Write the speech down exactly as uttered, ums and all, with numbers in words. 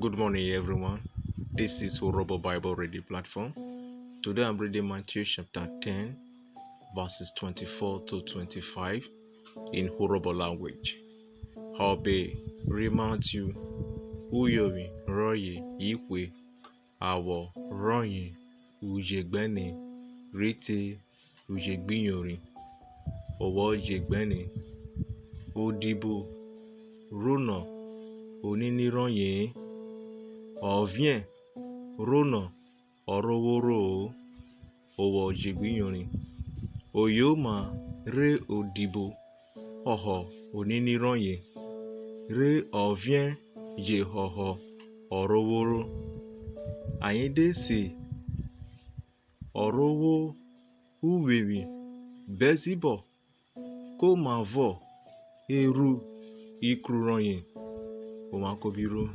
Good morning, everyone. This is Urhobo Bible Reading Platform. Today I'm reading Matthew chapter ten, verses twenty-four to twenty-five in Urhobo language. Ọbe ri Matthew, uyovwi rọye ihwe, awọ rọye ujegbene rhi te ujegbiyori. Owọ ujegbene. Odibo rho nọ onini rọye-en, ọviẹn rho nọ ọrovworo-o. Owọ ujegbiyori. Oyoma rhe odibo họhọ onini rọye, rhe ọviẹn je họhọ ọrovworo. Ayen de se ọrovwo uwevwi Bẹlzibọl, ko mavọ e ru ikru rọye? Ovwan ko bi ru.